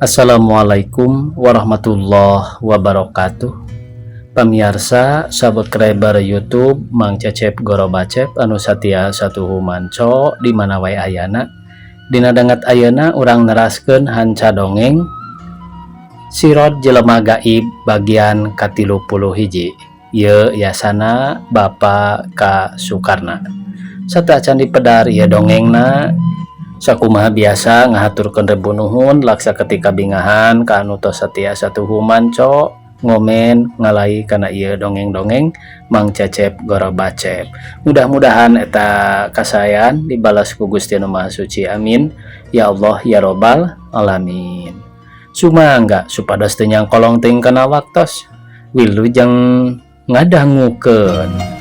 Assalamualaikum warahmatullahi wabarakatuh. Pamiarsa subscriber YouTube Mang Cecep Gorobacep anu satia satuhu manco di mana wae ayana. Dina danget ayeuna urang neraskeun hanca dongeng Sirod Jelema Gaib bagian ka-31. Ieu yasana Bapak K. Sukarna. Sateuacan dipedar ieu dongengna, sakumaha biasa ngahaturkeun rebu nuhun laksa ketika bingahan ka anu tos satia satuhu manco ngomen ngalai kana ieu dongeng-dongeng Mang Cecep Gorobacep. Mudah-mudahan eta kasayan dibalas ku Gusti Anu Maha Suci, amin ya Allah ya Robbal alamin. Sumangga supados teu nyangkolong teuing kana waktos, wilujeng ngadangukeun.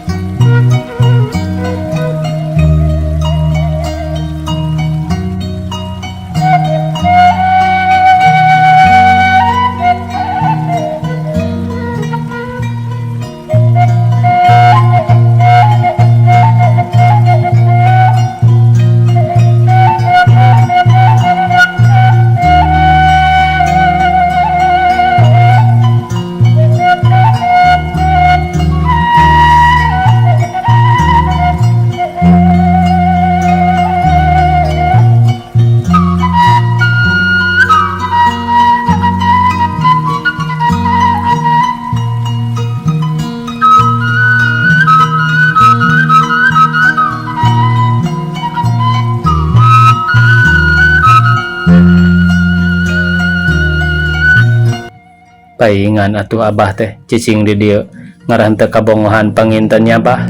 Paingan atuh abah teh cicing di dieu ngarah teu kabongohan panginten nya bah.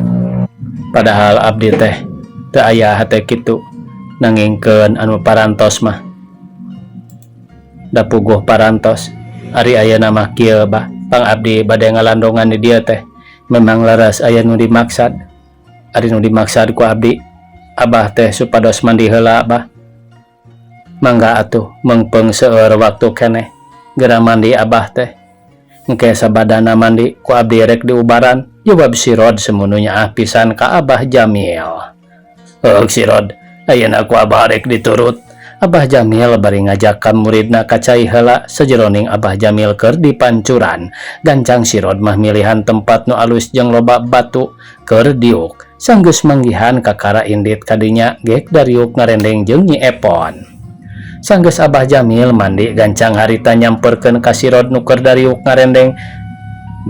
Padahal abdi teh teu aya hate kitu nangingkeun anu parantos mah. Da puguh parantos ari ayeuna mah kieu bah, pang abdi bade ngalandongan di dieu teh memang leres aya nu dimaksad. Ari nu dimaksad ku abdi abah teh supados mandi heula bah. Mangga atuh meungpeung seueur waktu keneh geura mandi abah teh. Engke sabadana mandi ku abdi rek diubaran, jawab Sirod semunu nyaah pisan ka Abah Jamil. Heug Sirod, ayeuna ku abah rek diturut. Abah Jamil bari ngajak ka muridna ka cai heula sajeroning Abah Jamil keur dipancuran. Gancang Sirod mah milihan tempat nu alus jeung loba batu keur diuk. Sanggeus manggihan kakara indit kadinya gek dariuk ngarendeng jeung Nyi Epon. Sanggeus Abah Jamil mandi gancang harita nyamperkeun ka Sirod nu keur dariuk ngarendeng.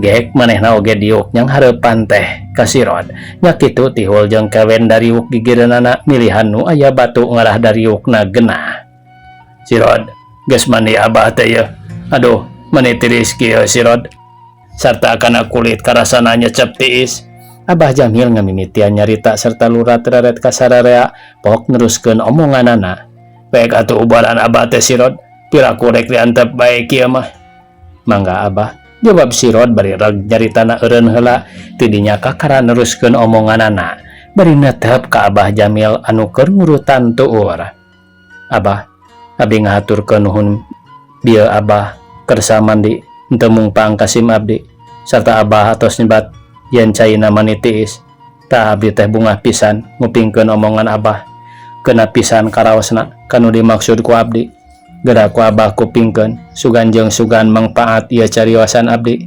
Gek manehna oge diuk nyang hareupan teh ka Sirod. Nya kitu tihul jeung kewen dariuk gigireunana milihan nu aya batu ngarah dariukna genah. Sirod, geus mandi abah teh yeuh. Aduh, meni tiris kieu Sirod. Sarta kana kulit karasana nyecep tiis. Abah Jamil ngamimitian nyarita serta lurat reret ka sararea pok neruskeun omonganana. Baik atuh ubaran abah teh Sirod, piraku rek diantep bae kieu mah. Mangga abah, jawab Sirod bari reg nyaritana eureun heula, tidinya kakara neruskeun omonganana, bari netep ka Abah Jamil anu keur ngurutan tuur. Abah, abdi ngahaturkeun nuhun bieu abah kersa mandi henteu mungpang ka sim abdi, sarta abah atos nyebat yen caina mani tiis. Tah abdi teh bungah pisan ngupingkeun omongan abah. Kena pisan karaosna kanu dimaksud ku abdi. Geura ku abah kupingkeun sugan jeung sugan mangpaat ieu cariosan abdi.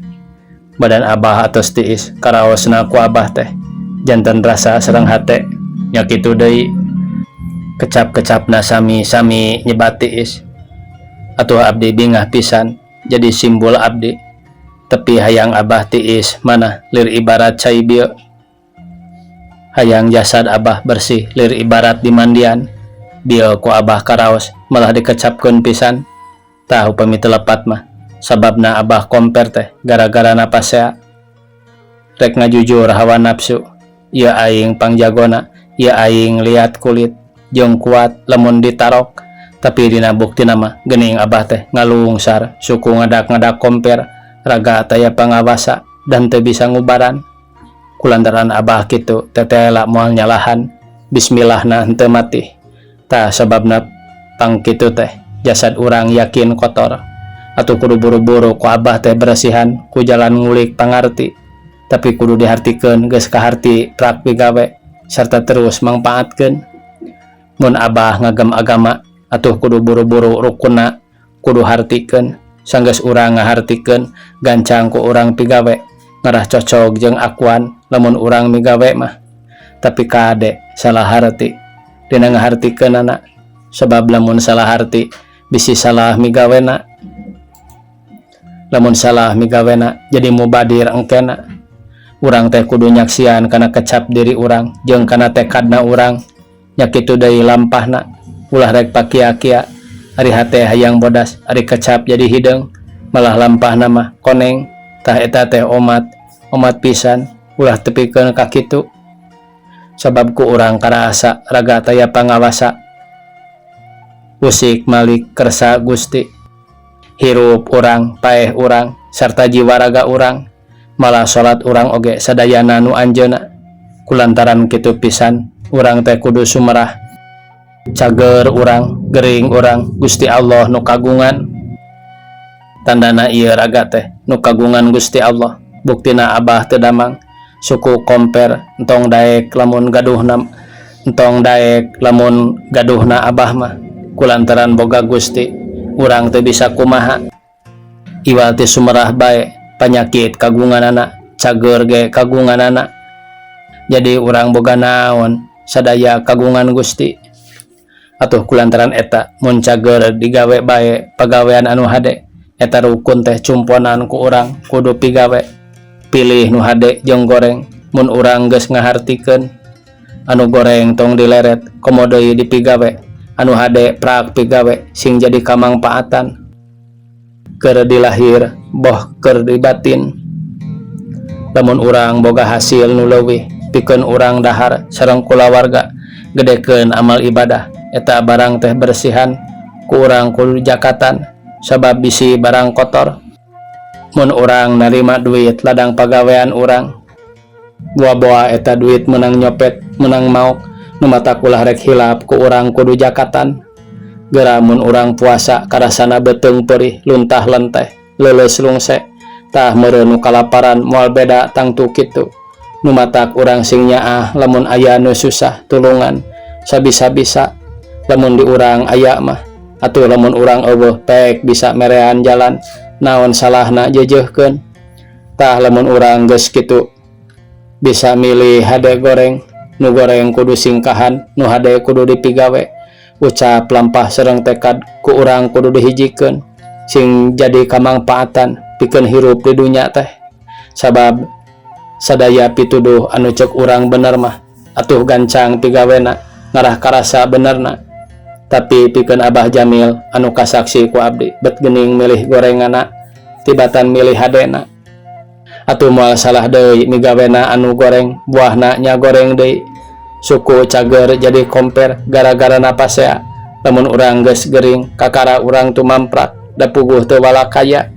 Badan abah atos tiis karaosna ku abah teh janten rasa sareng hate nya kitu deui. Kecap-kecapna sami-sami nyebat tiis. Atuh abdi bingah pisan jadi simbol abdi. Tepi hayang abah tiis mana lir ibarat cai bieu. Hayang jasad abah bersih lir ibarat dimandian. Bieu ku abah karaos malah dikecapkeun pisan. Tah upami teu lepat mah sababna abah komper teh gara-gara napasea. Rek ngajujur hawa nafsu. Ieu aing pangjagona, ieu aing liat kulit jeung kuat lamun ditarok. Tapi dina buktina mah geuning abah teh ngalungsar suku ngadak-ngadak komper raga taya pangawasa dan teu bisa ngubaran. Kulantaran abah kitu tetela moal nyalahan bismillahna henteu mati. Tah sababna pang kitu teh jasad urang yakin kotor. Atuh kudu buru-buru ku abah teh beresihan ku jalan ngulik pangarti. Tapi kudu dihartikeun geus kaharti prak pigawe sarta terus mangpaatkeun. Mun abah ngagem agama atuh kudu buru-buru rukunna Kudu hartikeun. Sanggeus urang ngahartikeun, gancang ku urang pigawe ngarah cocog jeung akuan lamun urang migawe mah. Tapi kade salah harti dina ngahartikeunana, sabab lamun salah harti bisi salah migawena. Lamun salah migawena jadi mubadir engkena. Urang teh kudu nyaksian kana kecap diri urang jeung kana tekadna urang, nya kitu deui lampahna. Ulah rek pakia-kia, ari hate hayang bodas, ari kecap jadi hideung, malah lampahna mah koneng. Tah, eta teh omat omat pisan, ulah tepikeun ka kitu, sabab ku urang karasa raga taya pangawasa, usik malik kersa Gusti. Hirup urang, paeh urang, sarta jiwa raga urang, malah salat urang oge sadayana nu anjeunna. Kulantaran kitu pisan urang teh kudu sumerah. Cager urang, gering urang, Gusti Allah nu kagungan. Tandana ieu raga teh nu kagungan Gusti Allah, buktina Abah teu damang suku komper. Entong daek lamun gaduhna, entong daek lamun gaduhna Abah mah. Kulantaran boga Gusti, urang teu bisa kumaha iwal ti sumerah bae. Panyakit kagunganana, cager ge kagunganana. Jadi urang boga naon sadaya kagungan Gusti. Atuh kulantaran eta, mun cager digawe bae pagawean anu hade. Eta rukun teh cumponan ku urang kudu pigawe, pilih nu hade jeung goreng. Mun urang geus ngahartikeun, anu goreng tong dileret, komo deui dipigawe. Anu hade prak pigawe, sing jadi kamangpaatan keur dilahir boh keur dibatin. Lamun urang boga hasil nu leuwih pikeun urang dahar sareng kulawarga, gedekeun amal ibadah. Eta barang teh bersihan ku urang kudu jakatan, sabab bisi barang kotor. Mun urang narima duit ladang pagawean urang, boa-boa eta duit menang nyopet, menang maok. Nu matak ulah rek hilap, ku urang kudu jakatan. Gera mun urang puasa karasana beuteung perih, luntah lenteh, leuleus lungse, tah meureun nu kalaparan moal beda tangtu kitu. Nu matak urang sing nyaah lamun aya nu susah, tulungan sabisa-bisa lamun di urang aya mah. Atuh lamun urang euweuh, pek bisa merean jalan, naon salahna jeujeuhkeun? Tah, lamun urang geus kitu bisa milih hade goreng. Nu goreng kudu singkahan, nu hade kudu dipigawe. Ucap, lampah sareng tekad ku urang kudu dihijikeun, sing jadi kamangpaatan pikeun hirup di dunya teh, sabab sadaya pituduh anu cek urang bener mah atuh gancang pigawena ngarah karasa benerna. Tapi pikeun Abah Jamil anu kasaksi ku abdi, bet geuning milih gorengana tibatan milih hadena. Atuh moal salah deui migawena anu goreng, buahna nya goreng deui. Suku cager jadi komper gara-gara napasea. Lamun urang geus gering, kakara urang tumamprak da puguh teu walakaya.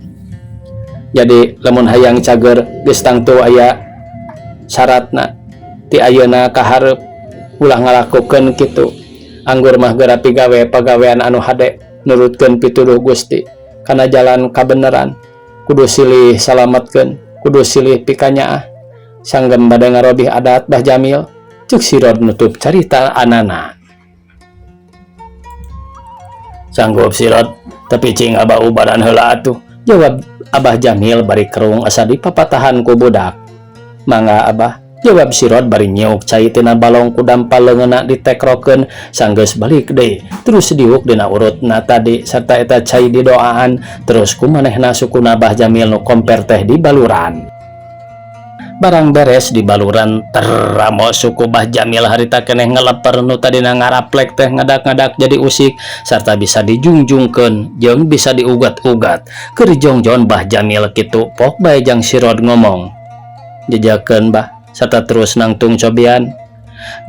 Jadi lamun hayang cager geus tangtu aya syaratna ti ayeuna ka hareup. Ulah ngalakukeun kitu, anggur mah geura pigawe pagawean anu hade, nurutkeun pituduh Gusti kana jalan kabeneran. Kudu silih salametkeun, kudu silih pikanyaah. Sanggem bade ngarobih adat, Bah Jamil, cek Sirod nutup carita anana. Sanggup, Sirod, tapi cing Abah ubaran heula atuh, jawab Abah Jamil bari kerung asa dipapatahan ku budak. Mangga, Abah, jawab Sirod bari nyiuk cai tina balong ku dampal leungeunna ditekrokeun. Sanggeus balik deui terus diuk dina urutna tadi, sarta eta cai didoaan terus ku manehna. Sukuna Bah Jamil nu komper teh di baluran. Barang beres di baluran, teramo suku Bah Jamil harita keneh ngeleper. Nu tadina ngaraplek teh ngadak-ngadak jadi usik sarta bisa dijungjungkeun jeung bisa diugat-ugat. Keur jongjon Bah Jamil kitu, pok bae jang Sirod ngomong, "Jejakeun, Bah," serta terus nangtung cobian.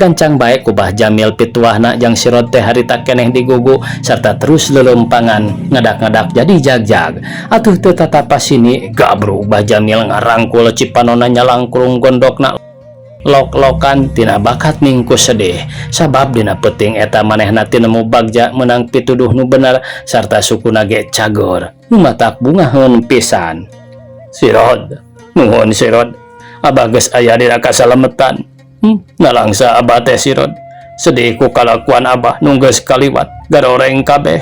Gancang bae ku Bah Jamil pituahna jang Sirod teh harita keneh digugu serta terus lelempangan ngadak-ngadak jadi jag-jag. Atuh teu tatapa sini gabru Bah Jamil ngarangkul cipanona, nyalangkrung gondokna, lok-lokan tina bakat mingku sedih, sabab dina peuting eta manehna tinemu bagja menang pituduh nu bener sarta sukuna ge cageur, nu matak bungaheun pisan. "Sirod, nuhun, Sirod. Abah geus aya dina kasalametan. Nalangsa Abah teh, Sirod, sedih ku kalakuan Abah nu geus kaliwat garoreng kabeh."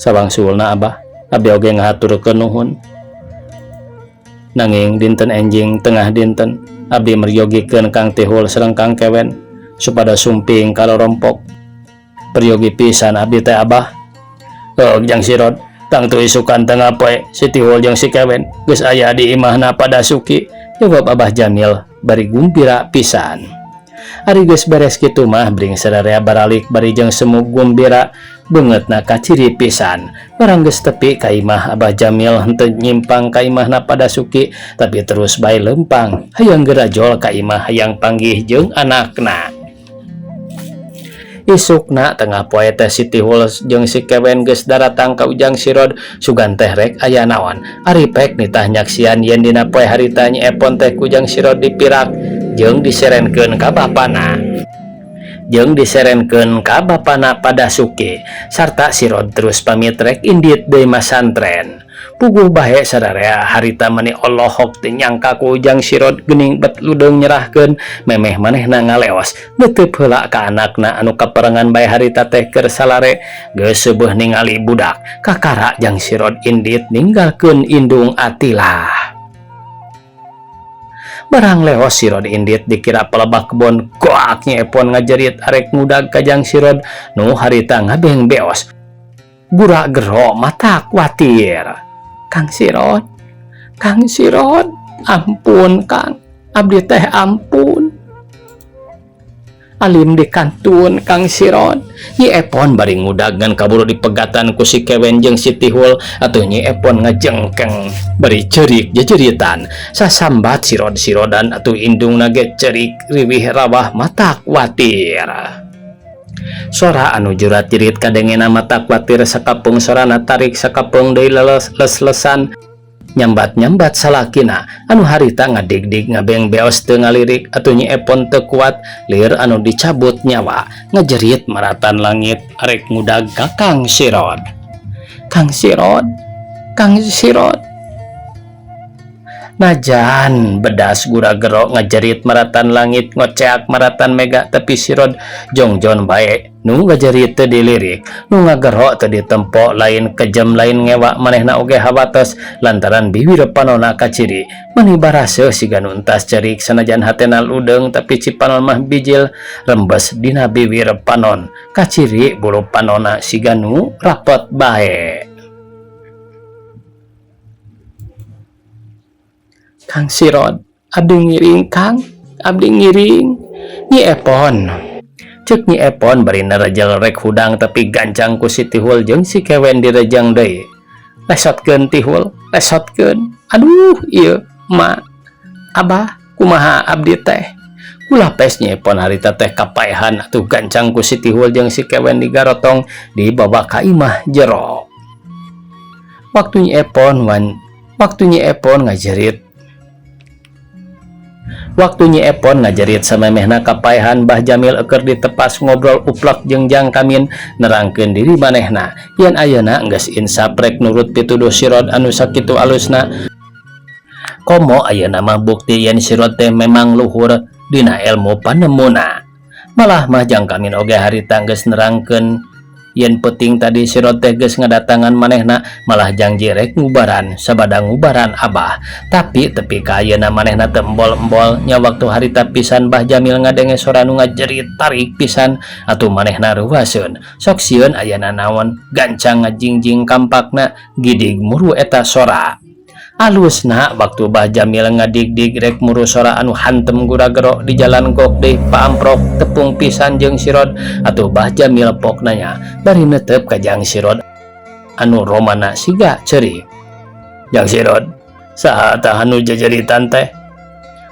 Sawangsulna Abah, abdi oge ngahaturkeun nuhun. Nanging dinten enjing tengah dinten abdi meryogikeun Kang Tihul sareng Kang Kewen supados sumping ka rorompok. Peryogi pisan abdi teh Abah. Heug Jang Sirod, tangtu isukan tengah poe si Tihul jeung si Kewen geus aya di imahna Pa Dasuki, jawab Abah Jamil bari gumbira pisan. Ari geus beres kitu mah bring sararea baralik bari jeung semu gumbira beungeutna kaciri pisan. Barang geus tepi ka imah Abah Jamil henteu nyimpang ka imahna Pa Dasuki tapi terus bae leumpang hayang gerajol ka imah hayang panggih jeung anakna. Isukna tengah poe teh si Tihul jeung si Kewen geus daratang ka Ujang Sirod sugan teh rek aya naon. Ari pek nitah nyaksian yen dina poe harita Nyi Epon teh ku Ujang Sirod dipirak jeung diserenkeun ka bapana. Jeung diserenkeun ka bapana Pa Dasuki sarta Sirod terus pamit rek indit deui masantren. Puguh bae sararea harita mani olohok teu nyangka ku Ujang Sirod geuning bet ludeung nyerahkeun memeh manehna ngaleos neuteup heula ka anakna anu kaparengan bae harita teh keur salare geus seubeuh ningali budak kakara Jang Sirod indit ninggalkeun indung Atilah. Barang leos Sirod indit dikira pelebah kebon goak Nyi Epon ngajerit arek ngudag ka Jang Sirod nu harita ngabeng beos gura gero mata kuatir. Kang Sirod, Kang Sirod, ampun Kang, abdi teh ampun. Alim dikantun Kang Sirod. Nyi Epon bari ngudag ngan kaburu dipegatan ku si Kewen jeung si Tihul atuh Nyi Epon ngajengkeng bari ceurik jejeritan. Sasambat Sirod-sirodan atuh indungna ge ceurik riwih rawah mata kuatir. Sora anu jurat jerit kadengena mata kuatir sakapeung sorana tarik sakapeung deui leles-lesan nyambat-nyambat salakina anu harita ngadigdig ngabeng beos teu ngalirik atuh Nyi Epon teu kuat lir anu dicabut nyawa ngajerit maratan langit arek ngudag ka Kang Sirod. Kang Sirod, Kang Sirod. Najan bedas gura gero ngajerit maratan langit ngoceak maratan mega tapi Sirod jongjon bae nu ngajerit teu dilirik nu ngagero teu ditempo lain kejam lain ngewa manehna oge hawatos lantaran biwir panona kaciri mani baraseuh siga nu entas cerik sanajan hatena ludeung tapi cipanon mah bijil rembes dina biwir panon kaciri bulu panona siga nu rapet bae. Kang Sirod, abdi ngiring Kang, abdi ngiring. Nyi Epon. Cek Nyi Epon bari nerejel rek hudang tapi gancang ku si Tihul jeung si Kewen direjang deui. Lesotkeun Tihul, lesotkeun. Aduh, ieu ma Abah kumaha abdi teh. Kulapes Nyi Epon harita teh kapaehan atuh gancang ku si Tihul jeung si Kewen digarotong dibawa ka imah jero. Waktu Nyi Epon wan, waktu Nyi Epon ngajerit. Waktu Nyi Epon ngajerit samemehna kapaehan Bah Jamil eukeur ditepas ngobrol uplak jeung Jang Kamin nerangkeun diri manehna yen ayeuna geus insaf rek nurut pituduh Sirod anu sakitu alusna. Komo ayeuna mah bukti yen Sirod teh memang luhur dina ilmu panemuna. Malah mah Jang Kamin oge harita geus nerangkeun yen peuting tadi Sirod teh geus ngadatangan manehna malah janji rek ngubaran sabada ngubaran Abah. Tapi tepi ka ayeuna manehna teu embol-embol nya waktu harita pisan Bah Jamil ngadenge sora nu ngajerit tarik pisan atuh manehna reuaseun. Sok sieun ayana naon gancang ngajingjing kampakna gidig muru eta sora. Alusna waktu Bah Jamil ngadigdig rek muru sora anu hantem gura-gero di jalan gok deui paamprok tepung pisan jeung Sirod atuh Bah Jamil pok nanya bari netep ka Jang Sirod anu romana siga ceurik. Jang Sirod, saha tah anu jejeritan teh?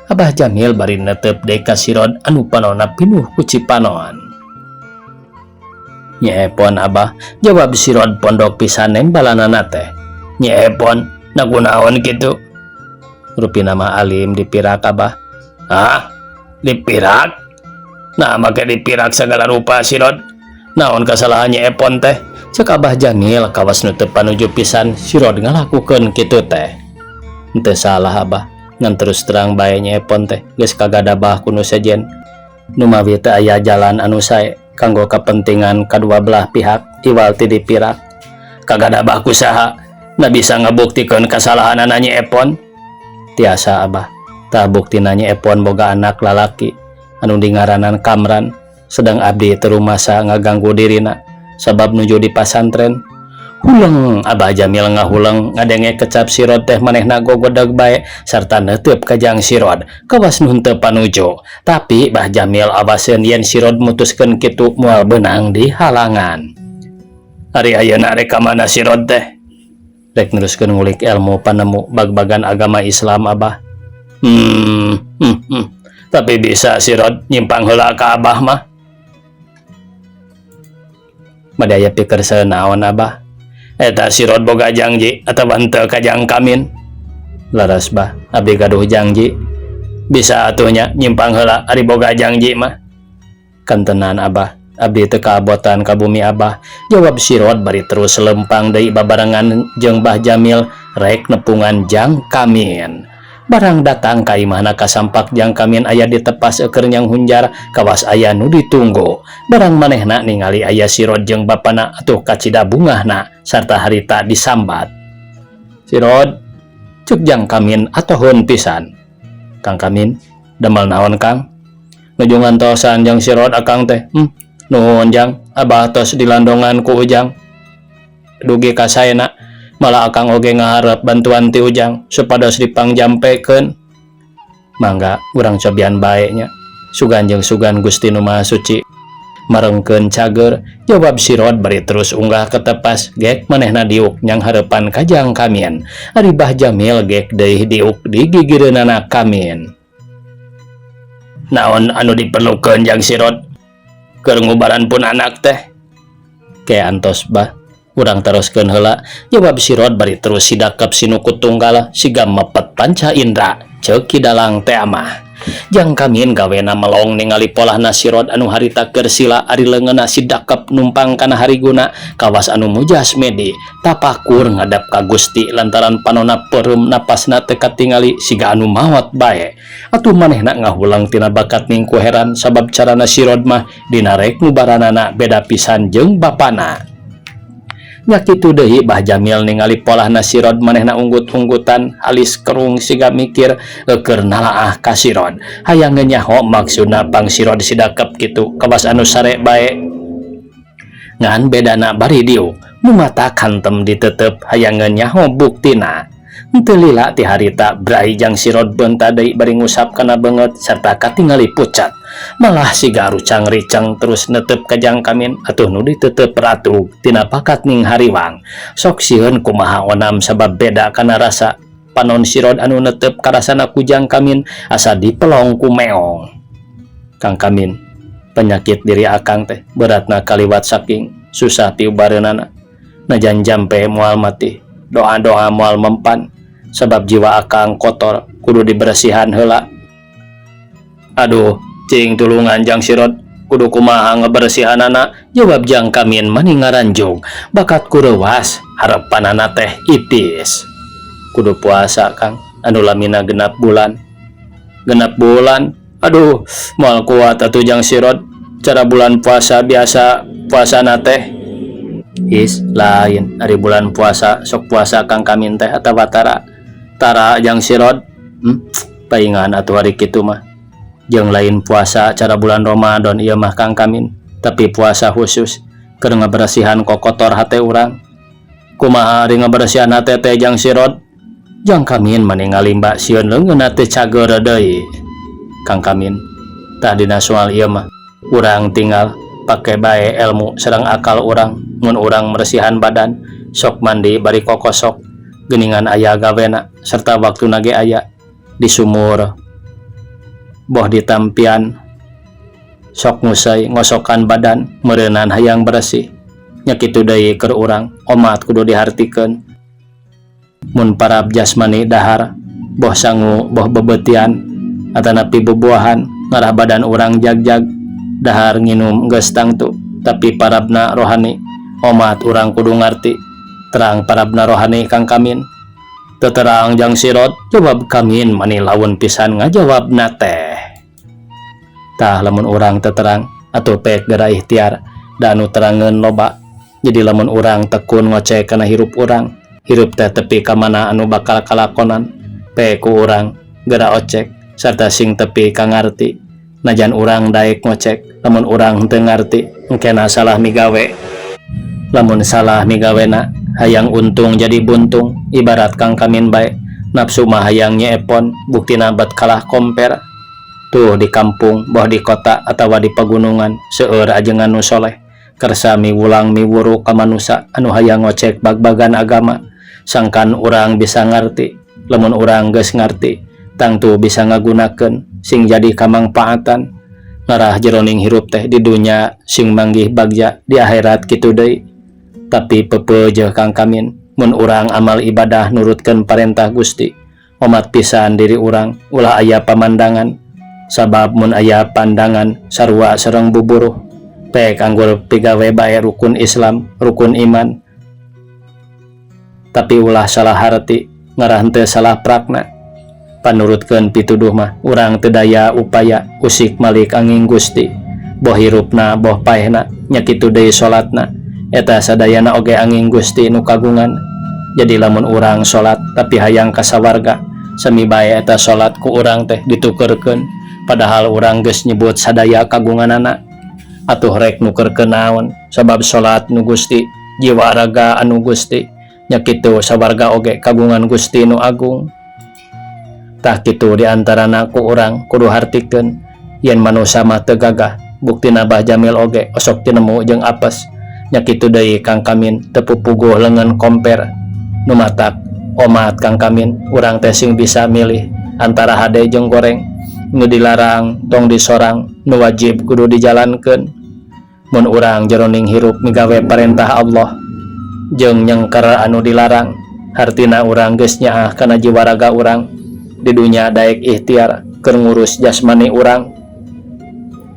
Abah Jamil bari netep deui ka Sirod anu panonna pinuh ku cipanon. Nyi Epon Abah, jawab Sirod pondok pisan nembalanana teh. Nyi Epon, nakunaon kitu? Rupina mah alim dipirak Abah. Hah? Dipirak? Nah make dipirak segala rupa Sirod. Naon kasalahan Nyi Epon teh? Cek Abah Jamil kawas nu teu panuju pisan Sirod ngalakukeun kitu teh. Henteu salah Abah, ngan terus terang bae Nyi Epon teh geus kagadabah ku nu sejen. Numawi teu aya jalan anu sae kanggo kepentingan kadua belah pihak iwal ti dipirak. Kagadabah ku saha na bisa ngabuktikeun kasalahanana Nyi Epon? Tiasa, Abah. Tah, buktina Nyi Epon boga anak lalaki anu dingaranan Kamran, sedang abdi teu rumasa ngaganggu dirina sabab nuju di pasantren. Huleng. Abah Jamil ngahuleng ngadenge kecap Sirod teh. Manehna gogodeg bae sarta neuteub ka Jang Sirod kawas nu henteu panuju, tapi Bah Jamil awaseun yen Sirod mutuskeun kitu moal beunang di halangan. Ari ayeuna rek ka mana Sirod teh? Rek neruskeun ngulik ilmu panemu bag-bagan agama Islam, Abah. Tapi bisa Sirod nyimpang heula ka Abah mah. Bade aya pikerseueun naon, Abah? Eta Sirod boga jangji atawa henteu ka Jang Kamin? Laras, Bah, abdi gaduh jangji. Bisa atuh nya nyimpang heula ari boga jangji mah. Kantenan, Abah, abdi teu kabotan ka bumi Abah, jawab Sirod bari terus lempang deui babarengan jeung Bah Jamil rek nepungan Jang Kamin. Barang datang ka imahna, kasampak Jang Kamin aya di tepas eukeur hunjar kawas aya nu ditunggu. Barang manehna ningali aya Sirod jeung bapana, atuh kacida bungahna sarta harita disambat. "Sirod," cek Jang Kamin atoheun pisan. "Kang Kamin, damel naon, Kang?" "Nuju ngantosan Jang Sirod akang teh." Nuhun, Jang. Abah tos dilandongan ku Ujang dugi ka saena. Malah akang oge ngaharep bantuan ti Ujang supados dipangjampekeun. Mangga urang cobian bae nya. Sugan jeung sugan Gusti Nu Maha Suci marengkeun cager," jawab Sirod bari terus unggah ke tepas. Gek manehna diuk nyang hareupan ka Jang Kamin. Ari Bah Jamil gek deui diuk di gigireunana Kamin. "Naon anu diperlukeun, Jang Sirod, keur ngubaran pun anak teh?" "Ke antos, Bah, urang teruskeun heula," jawab Sirod bari terus sidakep sinukut tunggal siga mepet panca indra ceuk Ki Dalang teh amah. Jang Kamin gawena melong ningali polahna Sirod anu harita keur sila, ari leungeunna sidakep numpang kana hariguna kawas anu mujas medi tapakur ngadap ka Gusti lantaran panona peureum, napasna teu katingali siga anu maot bae. Atuh manehna ngahulang tina bakat ning ku heran sabab carana Sirod mah dina rek ngubaranana beda pisan jeung bapana. Nya kitu deui Bah Jamil ningali polahna Sirod. Manehna unggut-unggutan, alis kerung siga mikir keur nalaah ka Sirod, hayang nyaho maksudna pang Sirod sidakep kitu kawas anu sare bae, ngan bedana bari diuk nu mata kantem ditetep hayang nyaho buktina. Henteu lila ti harita, brai Jang Sirod beunta deui bari ngusap kana beungeut sarta katingali pucat, malah siga rucang-ricang terus netep ka Jang Kamin. Atuh nu ditetep ratu tina pakat ning hariwang, sok sieun kumaha onam sabab beda kana rasa panon Sirod anu netep karasana ku Jang Kamin asa dipelong ku meong. "Kang Kamin, penyakit diri akang teh beratna kaliwat saking susah piubareunana. Najan jampe moal mati, doa-doa moal mempan sabab jiwa akang kotor, kudu dibersihan heula. Aduh, cing tulungan, Jang Sirod, kudu kumaha ngebersihanana?" jawab Jang Kamin mani ngaranjug bakat kurewas harapanana teh ipis. "Kudu puasa, Kang, anu lamina 6 bulan." "6 bulan? Aduh, moal kuat atuh, Jang Sirod. Cara bulan puasa biasa puasa teh?" "Is lain ari bulan puasa. Sok puasa Kang Kamin teh atawa tara?" "Tara, Jang Sirod." Paingan atuh ari kitu mah. Jeung lain puasa cara bulan Ramadan ieu mah, Kang Kamin, tapi puasa khusus keur ngabersihan kokotor hate urang." "Kumaha ari ngabersihan hate teh, Jang Sirod?" Jang Kamin mani ngalimba sieun leungeunna teu cager deui. "Kang Kamin, tah dina soal ieu mah urang tinggal pake bae ilmu sareng akal urang. Mun urang meresihan badan, sok mandi bari kokosok geuningan aya gawena serta waktuna ge aya di sumur boh ditampian, sok ngusai ngosokan badan meureunan hayang bersih. Nya kitu deui keur urang omat, kudu dihartikeun. Mun parab jasmani dahar, boh sangu, boh bebeutian atanapi bubuahan, ngarah badan urang jagjag, dahar nginum geus tangtu, tapi parabna rohani omat urang kudu ngarti. Terang parabna rohani, Kang Kamin?" "Teu terang, Jang Sirod," jawab Kamin mani laun pisan ngajawabna teh. "Tah, lamun urang teu terang atuh pek geura ikhtiar da anu terangeun loba. Jadi lamun urang tekun ngocek kana hirup urang, hirup teh tepi ka mana anu bakal kalakonan, pe ku urang geura ocek sarta sing tepi ka ngarti. Najan urang daek ngocek, lamun urang henteu ngarti, engkena salah migawe. Lamun salah migawena, hayang untung jadi buntung, ibarat kang kamin bae, nafsu mah hayang nyeepon, buktina bet kalah komper. Tuh di kampung, boh di kota atawa di pagunungan, seueur ajengan nu soleh. Kersa miwulang miwuru ka manusa anu hayang ngocek bag-bagan agama, sangkan urang bisa ngarti. Lamun urang geus ngarti, tangtu bisa ngagunakeun sing jadi kamangpaatan. Ngarah jeroning hirup teh di dunya sing manggih bagja, di akhirat kitu deui. Tapi pepeujeuh Kang Kamin, mun urang amal ibadah nurutkeun parentah Gusti, omat pisan diri urang ulah aya pamandangan. Sabab mun aya pandangan sarua sareng buburuh. Pek anggur pigawe bae rukun Islam, rukun iman. Tapi ulah salah harti, ngarah henteu salah prakna. Panurutkeun pituduh mah urang teu daya upaya usik malik anging Gusti. Boh hirupna boh paehna nya kitu deui salatna. Eta sadayana oge anging Gusti nu kagungan. Jadi lamun urang salat tapi hayang ka sawarga, sami bae eta salat ku urang teh ditukerkeun. Padahal urang geus nyebut sadaya kagunganana. Atuh rek nukerkeun naon, sabab salat nu Gusti, jiwa raga anu Gusti, nya kitu sawarga oge kagungan Gusti nu Agung. Tah kitu diantarana ku urang kudu hartikeun yen manusa mah teu gagah, buktina Bah Jamil oge osok tinemu jeung apes. Nya kitu deui Kang Kamin teu pupuguh leungeun komper. Nu matak omat Kang Kamin urang teh sing bisa milih antara hade jeung goreng. Nu dilarang tong disorang, nu wajib kudu dijalankeun. Mun urang jeroning hirup migawe parentah Allah jeung nyengker anu dilarang, hartina urang geus nyaah kana jiwa raga urang. Di dunya daek ikhtiar keur ngurus jasmani urang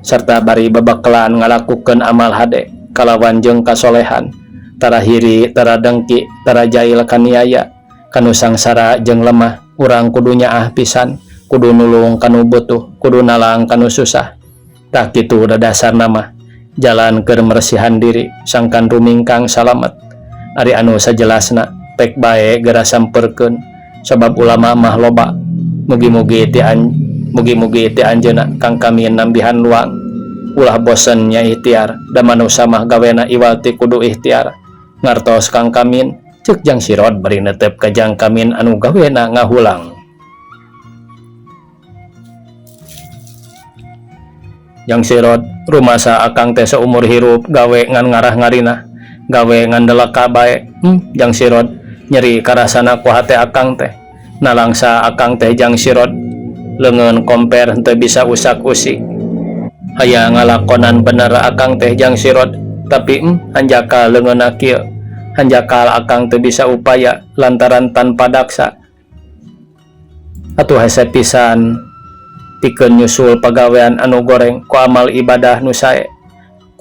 sarta bari bebekelan ngalakukeun amal hade kalawan jeung kasolehan, tara hiri, tara dengki, tara jail kaniaya, kanu sangsara jeung lemah. Urang kudu nyaah pisan, kudu nulung kanu butuh, kudu nalang kanu susah. Tah kitu dadasarna mah jalan keur meresihan diri sangkan rumingkang salamet. Ari anu sajelasna pek bae geura samperkeun, sabab ulama mah loba. Mugi-mugi ti an, mugi-mugi ti anjeunna Kang Kamin nambihan luang. Ulah bosen nya ikhtiar, da manusa mah gawena iwal ti kudu ikhtiar. Ngartos Kang Kamin, ceuk Jang Sirod bari netep ka Jang Kamin anu gawena ngahulang. Jang Sirod, rumasa akang teh saumur hirup gawe ngan ngarah ngarinah, gawe ngan deleka bae. Jang Sirod, nyeri karasana ku hate akang teh. Nalangsa akang teh Jang Sirod, leungeun komper henteu bisa usak-usik. Hayang ngalakonan bener akang teh Jang Sirod, tapi hanjakal leungeunna kieu. Hanjakal akang teu bisa upaya lantaran tanpa daksa. Atuh hese pisan pikeun nyusul pagawean anu goreng ku amal ibadah nu sae.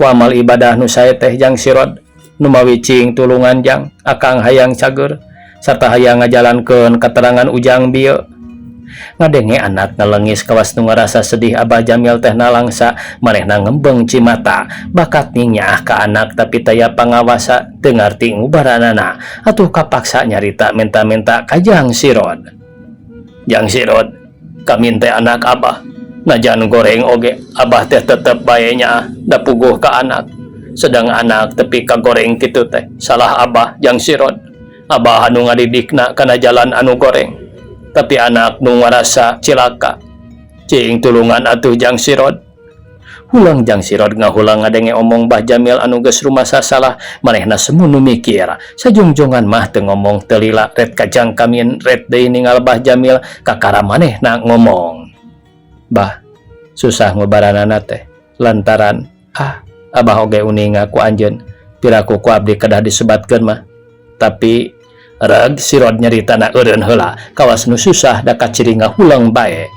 Ku amal ibadah nu sae teh Jang Sirod, numawi cing tulungan Jang, akang hayang cager sarta hayang ngajalankeun katerangan ujang bieu. Ngadenge anak ngalengis kawas nu ngarasa sedih Abah Jamil teh nalangsa, manehna ngembeng cimata, bakat nyaah ka anak tapi taya pangawasa, teu ngarti ngubaranana, atuh kapaksa nyarita minta-minta ka Jang Sirod. Jang Sirod, kamin teh anak abah, najan goreng oge abah teh tetep bae nyaah, da puguh ka anak. Sedang anak tepi ka goreng kitu teh salah abah Jang Sirod. Abah anu ngadidikna kana jalan anu goreng, tapi anak nu ngarasa cilaka. Cing tulungan atuh Jang Sirod. Hulang Jang Sirod ngahulang ngadenge omong Bah Jamil anu geus rumasa salah, manehna semunu mikir. Sajungjongan mah teu ngomong teu lila, ret ka Jang Kamin, ret deui ningal Bah Jamil, kakara manehna ngomong. Bah, susah ngubaranana teh lantaran abah oge uninga ku anjeun, piraku ku abdi kedah disebatkeun mah. Tapi reg Sirod nyaritana eureun heula, kawas nu susah da kaciri ngahulang bae.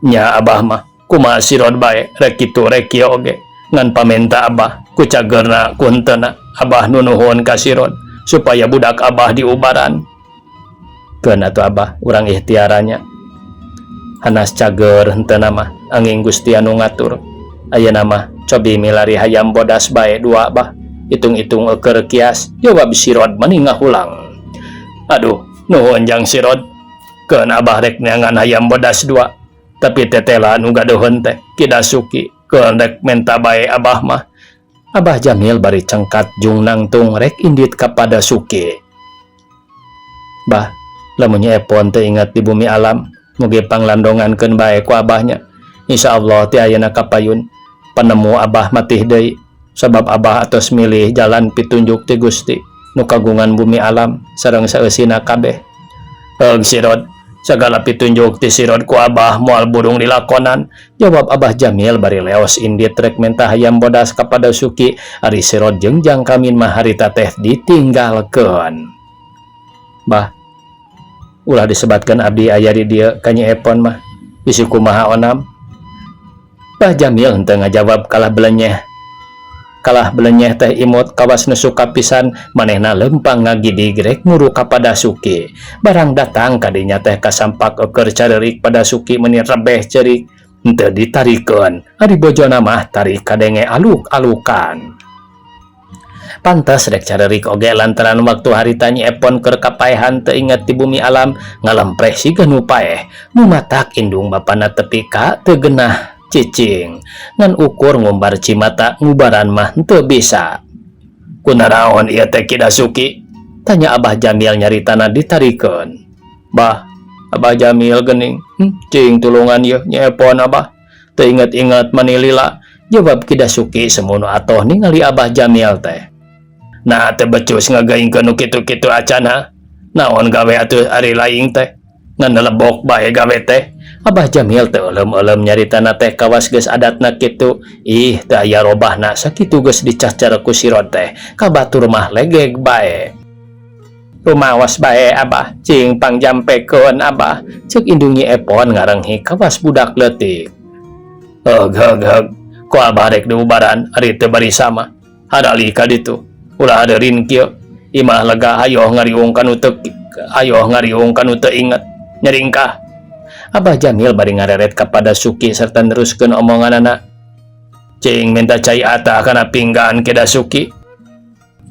Nya abah mah kumaha Sirod bae, rek kitu rek kieu oge, ngan pamenta abah ku cagerna ku henteuna abah nunuhun ka Sirod supaya budak abah diubaran. Keun atuh abah urang ikhtiarannya. Hanas cager henteuna mah anging Gusti anu ngatur. Ayeuna mah Cobi milari hayam bodas bae dua bah. Itung-itung eukeur kias, jawab Sirod mani ngahulang. Aduh, nuhun Jang Sirod. Keun abah rek neangan hayam bodas dua. Tapi tetela nu gaduheun teh Ki Dasuki, keun rek menta bae abah mah. Abah Jamil bari cengkat jung nangtung rek indit ka Padasuki. Bah, lamun Nyi Epon teu inget di bumi alam, mugi panglandongankeun bae ku abahnya. Insyaallah ti ayeuna kapayun panemu abah matih deui, sabab abah atos milih jalan pitunjuk ti Gusti nu kagungan bumi alam sareng saeusina kabeh. Heug Sirod, sagala pitunjuk ti Sirod ku abah moal burung dilakonan, jawab Abah Jamil bari leos indit rek menta hayam bodas ka Padasuki. Ari Sirod jeung Jang Kamin mah harita teh ditinggalkeun. Bah, ulah disebatkeun abdi aya di dieu ka Nyi Epon mah, bisi kumaha onam. Bah Jamil henteu ngajawab kalah belenyeh. Kalah belenyeh teh imut kawas nu suka pisan manehna leumpang ngagidig rek muru ka Padasuki. Barang datang kadinya teh kasampak eueur careurik Padasuki meuni rebeh ceurik. Henteu ditarikeun, ari bojona mah tarik kadenge aluk-alukan. Pantes rek careurik oge lantaran waktu harita Nyi Epon keur kapaehan teu inget di bumi alam ngalempreh siga nu paeh. Nu matak indung bapana tepi ka teu genah cicing. Ngan ukur ngumbar cimata ngubaran mah henteu bisa. Kunaraon ieu teh Ki Dasuki? Tanya Abah Jamil nyaritana ditarikeun. Bah, Abah Jamil geuning, cing tulungan yeuh Nyi Epon abah. Teu inget-inget mani lila, jawab Ki Dasuki semono atoh ningali Abah Jamil teh. Nah teu becus ngageuingkeun nu kitu-kitu acan ha. Naon gawe atuh ari laing teh? Ngan nelebok bae gawe teh. Abah Jamil teu euleum-euleum nyaritana teh kawas geus adatna kitu. Ih, teu aya robahna sakitu geus dicacar ku Sirod teh. Ka batur mah legeg bae. Rumaos bae abah, cing pangjampekeun abah, ceuk indung Nyi Epon ngarenghi kawas budak leutik. Heug heug heug, ku abah rek diubaran ari teu barisa mah. Hadalih ka ditu. Ulah hadeurin kieu. Imah lega hayoh ngariung kanu teu hayoh ngariung kanu teu inget. Nyaringkah. Abah Jamil bari ngareret ka Padasuki serta neruskeun omonganana. Cing minta cai atah kana pinggan Ki Dasuki.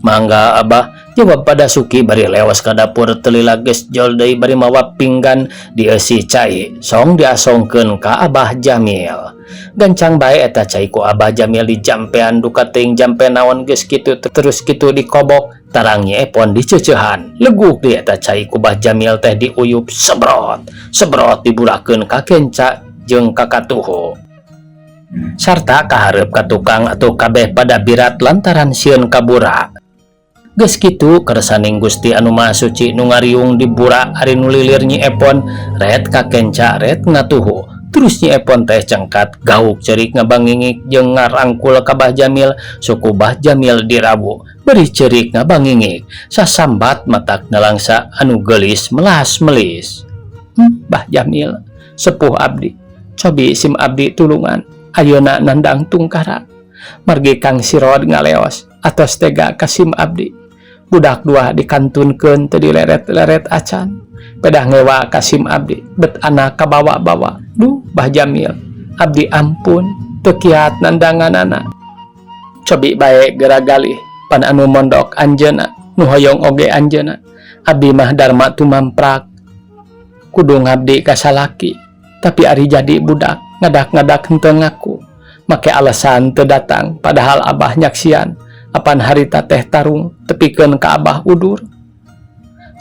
Mangga abah, jawab Padasuki bari leos ka dapur teu lila geus jol deui bari mawa pinggan dieusi cai song diasongkeun ka Abah Jamil. Gancang bae eta cai ku Abah Jamil dijampean duka teuing jampe naon geus kitu terus kitu dikobok tarang Nyi Epon diceuceuhan. Leguk deui eta cai ku Bah Jamil teh diuyup sebrot sebrot diburakeun ka kenca jeung ka katuhu. Sarta kahareup ka tukang atuh kabeh pada birat lantaran sieun kabura. Geus kitu kersaning Gusti anu Maha Suci nu ngariung dibura ari nu lilir Nyi Epon ret ka kenca ret ngatuhu. Terus Nyi Epon teh cengkat gauk ceurik ngabangingik jeung ngarangkul ka Bah Jamil suku Bah Jamil dirawu bari ceurik ngabangingik sasambat matak nalangsa anu geulis melas-melis. Bah Jamil sepuh abdi cobi sim abdi tulungan ayeuna nandang tungkara margi Kang Sirod ngaleos atos tega ka sim abdi. Budak dua dikantunkeun teu dileret-leret acan pedah ngewa ka sim abdi bet anak kabawa-bawa. Duh Bah Jamil abdi ampun teu kiat nandanganana. Cobi bae geragalih pan anu mondok anjeunna nu hoyong oge anjeunna abdi mah dharma tumamprak kudu ngabdi ka salaki tapi ari jadi budak ngadak-ngadak henteu ngaku make alasan teu datang padahal abah nyaksian apan harita teh tarung tepikeun ka abah udur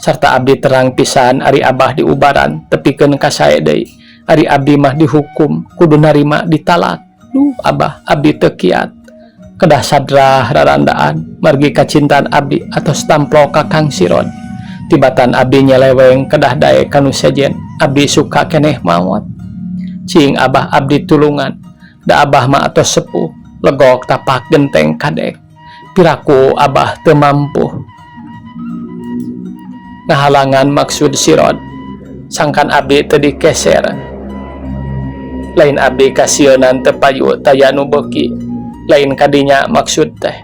sarta abdi terang pisan ari abah diubaran tepikeun ka sae deui ari abdi mah dihukum kudu narima ditalak. Duh abah abdi teu kiat kedah sadrah rarandaan margi kacintaan abdi atos tamplok ka Kang Sirod tibatan abdi nyeleweng kedah daek kanu sejen abdi suka keneh maot. Cing abah abdi tulungan da abah mah atos sepuh legok tapak genteng kadek piraku abah teu mampu ngahalangan maksud Sirod sangkan abdi teu dikeser lain abdi kasieunan teu payu taya nu beuki lain kadinya maksud teh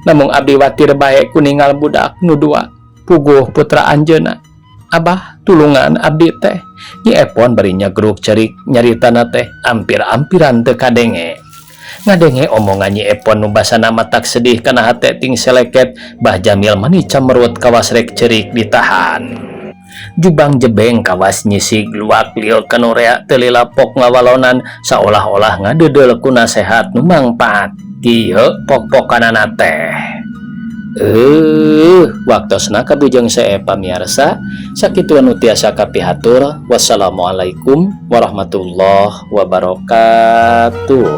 namung abdi watir bae ku ningal budak nu dua puguh putra anjeunna. Abah tulungan abdi teh. Nyi Epon bari nyegruk cerik nyaritana teh ampir-ampiran teu kadenge. Ngadenge omongan Nyi Epon nu basana matak sedih kana hate ting seleket, Bah Jamil mani camerut kawas rek ceurik ditahan. Jubang jebeng kawas nyisig luak liuk kanu rea teu lila pok ngawalonan saolah-olah ngadeudel ku nasehat nu mangpaat. Kieu pok-pokanana teh. Waktosna kabujeng seep, pamiarsa, sakitu anu tiasa kapihatur. Wassalamualaikum warahmatullahi wabarakatuh.